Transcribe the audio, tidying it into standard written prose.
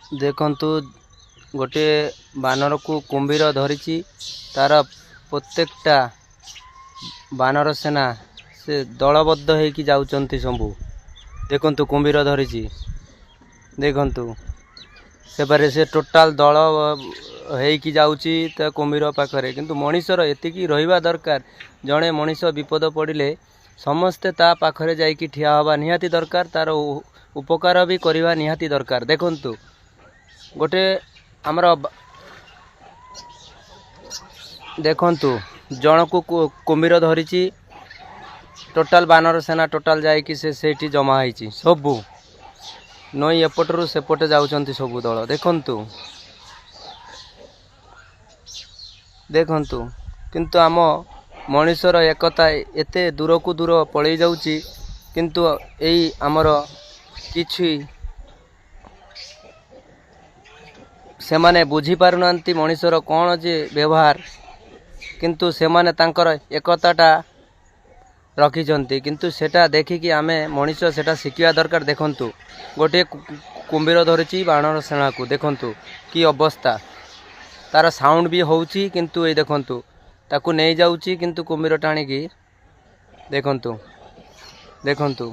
ଦେଖନ୍ତୁ, ଗୋଟିଏ ବାନରକୁ କୁମ୍ଭୀର ଧରିଛି। ତାର ପ୍ରତ୍ୟେକଟା ବାନର ସେନା ସେ ଦଳବଦ୍ଧ ହେଇକି ଯାଉଛନ୍ତି ସବୁ। ଦେଖନ୍ତୁ, କୁମ୍ଭୀର ଧରିଛି। ଦେଖନ୍ତୁ, ସେପାରେ ସେ ଟୋଟାଲ ଦଳ ହେଇକି ଯାଉଛି ତା କୁମ୍ଭୀର ପାଖରେ। କିନ୍ତୁ ମଣିଷର ଏତିକି ରହିବା ଦରକାର, ଜଣେ ମଣିଷ ବିପଦ ପଡ଼ିଲେ ସମସ୍ତେ ତା ପାଖରେ ଯାଇକି ଠିଆ ହେବା ନିହାତି ଦରକାର, ତାର ଉପକାର ବି କରିବା ନିହାତି ଦରକାର। ଦେଖନ୍ତୁ, ଗୋଟେ ଆମର ଦେଖନ୍ତୁ, ଜଣକୁ କୁମ୍ଭୀର ଧରିଛି, ଟୋଟାଲ ବାନର ସେନା ଟୋଟାଲ ଯାଇକି ସେ ସେଇଠି ଜମା ହେଇଛି ସବୁ। ନଈ ଏପଟରୁ ସେପଟେ ଯାଉଛନ୍ତି ସବୁ ଦଳ। ଦେଖନ୍ତୁ, ଦେଖନ୍ତୁ, କିନ୍ତୁ ଆମ ମଣିଷର ଏକତା ଏତେ ଦୂରକୁ ଦୂର ପଳେଇ ଯାଉଛି, କିନ୍ତୁ ଏଇ ଆମର କିଛି ସେମାନେ ବୁଝିପାରୁନାହାନ୍ତି ମଣିଷର କ'ଣ ଯେ ବ୍ୟବହାର। କିନ୍ତୁ ସେମାନେ ତାଙ୍କର ଏକତାଟା ରଖିଛନ୍ତି, କିନ୍ତୁ ସେଟା ଦେଖିକି ଆମେ ମଣିଷ ସେଟା ଶିଖିବା ଦରକାର। ଦେଖନ୍ତୁ, ଗୋଟିଏ କୁମ୍ଭୀର ଧରିଛି ବାନର ସେନାକୁ। ଦେଖନ୍ତୁ କି ଅବସ୍ଥା, ତାର ସାଉଣ୍ଡ ବି ହେଉଛି। କିନ୍ତୁ ଏଇ ଦେଖନ୍ତୁ, ତାକୁ ନେଇଯାଉଛି କିନ୍ତୁ କୁମ୍ଭୀର ଟାଣିକି। ଦେଖନ୍ତୁ, ଦେଖନ୍ତୁ।